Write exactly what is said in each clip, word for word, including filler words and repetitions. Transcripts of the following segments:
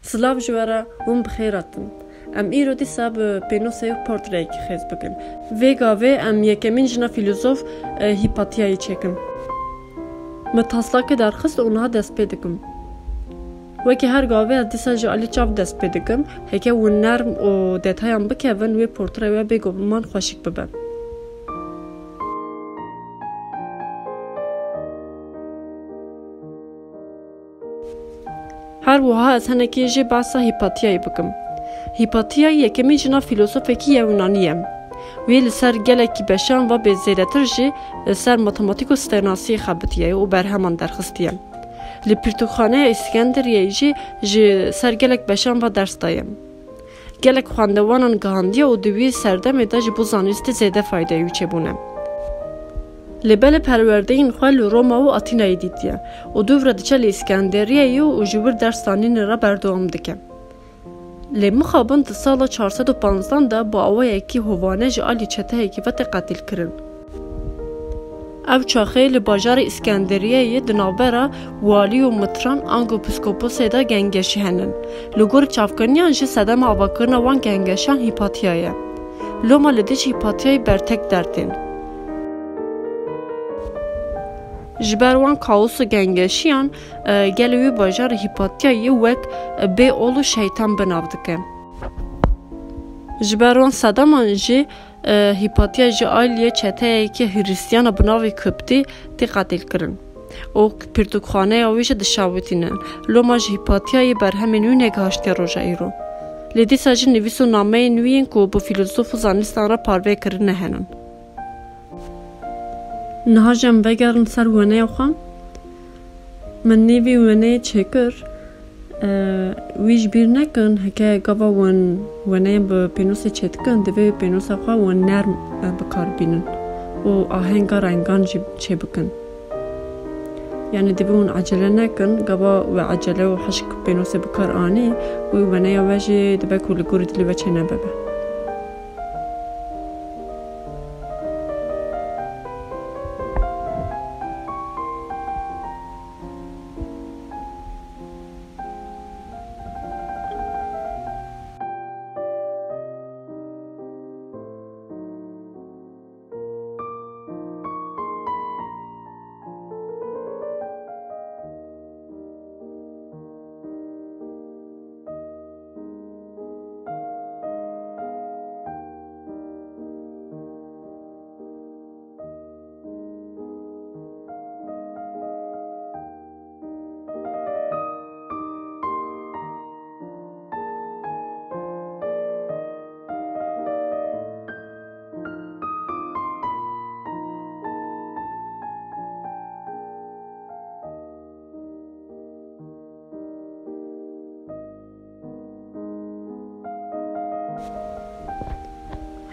Silav ji we re, hûn bi xêr hatin. Em îro dîsa bi pênûsê û portreyekî xêz bikin. Vê gavê em yekemîn jina fîlozof, e, Hîpatiyayê çêkin. Min taslakê derxist û niha dest pê dikim. Wekî her gavê ez dîsa ji alî çav dest pê dikim. Heke hûn nerm û detayan bikevin, wê portreya we bêguman xweşik bibe. Her wiha ez hinekî jî behsa Hîpatiyayê bikim. Hîpatiya yekemîn jina fîlozofekî Yunanî ye. Wî li ser gelekî beşan ve bê zêdetir jî li ser matematîk û stêrnasî xebitiye û berheman derxistiye. Li Pirtûkxaneya Îskenderiyeyê jî ji ser gelek beşan ve ders daye. Gelek xwendewanan gihandiye û di wî serdemê de ji bo zanistê zêde faydeyê wî çêbûne. Lê belê perwerdeyên xwe li Roma û Atînayê dîtiye û dûv re diçe li Îskenderiyeyê û ji wir ders danînê re berdewam dike. Lê mixabin di sala çar sed û panzdan de bi awayekî hovane ji alî çeteyekî ve tê qetîlkirin. Ew çaxê li bajarê Îskenderiyeyê di navbera walî û mitran ango pîskoposê de gengeşî henin. Li gor çavkiriniyan jî sedema avakirina wan gengeşan Hîpatiya ye. Loma li dijî Hîpatiyayê bertek dertên. Ji ber wan kaos û gengeşiyan, e, gelê wî bajarê Hîpatiyayê wek, e, bê ol û şeytan bi nav dike. Ji ber wan sedeman jî, e, Hîpatiya ji aliyê çeteyeke Hristiyan a bi navê Kiptî tê qetîlkirin û pirtûkxaneya wî jî dişewitînin. Loma ji Hîpatiyayê berhemên wî negihaştiye roja îro. Lê dîsa jî nivîs û nameyên wî yên ku bi fîlozof û zanistan re parve kirine henin. Niha jî em vegerin ser weneya xwe. Min nîvî weneyê çêkir. E, wî ji bîr nekin, heke gava wan weneyên bi pênûsê çêdikin, divê pênûsa xwe wan nerm, e, bi kar bînin û ahenga rengan jî çêbikin. Yanî divê wan ecele nekin, gava we ecele û hişk pênûsê bi kar anî, wî weneya we jî dibe ku li gorî dilê we çênebebe.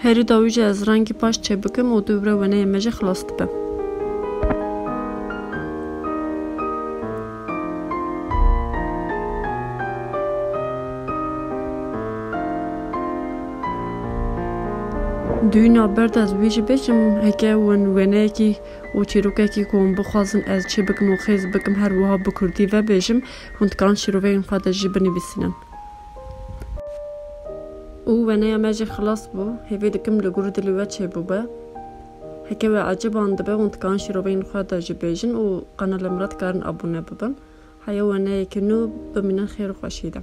Herî dawî jî ez rengî paş çêbikim û dûvre weneyê me jî xilas dibe. Dûyîna ber de ez wî jî bêjim, heke wan weneyekî û çîrokekî ku hûn bixwazin ez çêbikim û xêz bikim, her wiha bi kurdî vebêjim, hûn dikarin şîroveyên xwe de jî binivîsînin. Û weneya me jî xilas bû. Hêvî dikim li gor dilê we çêbûbe. Heke we eciban dibe, hûn dikarin şîroveyên xwe de jî bêjin û kanala min re dikarin abone bibin. Heya weneyeke nû, bimînin xêr û xweşî de.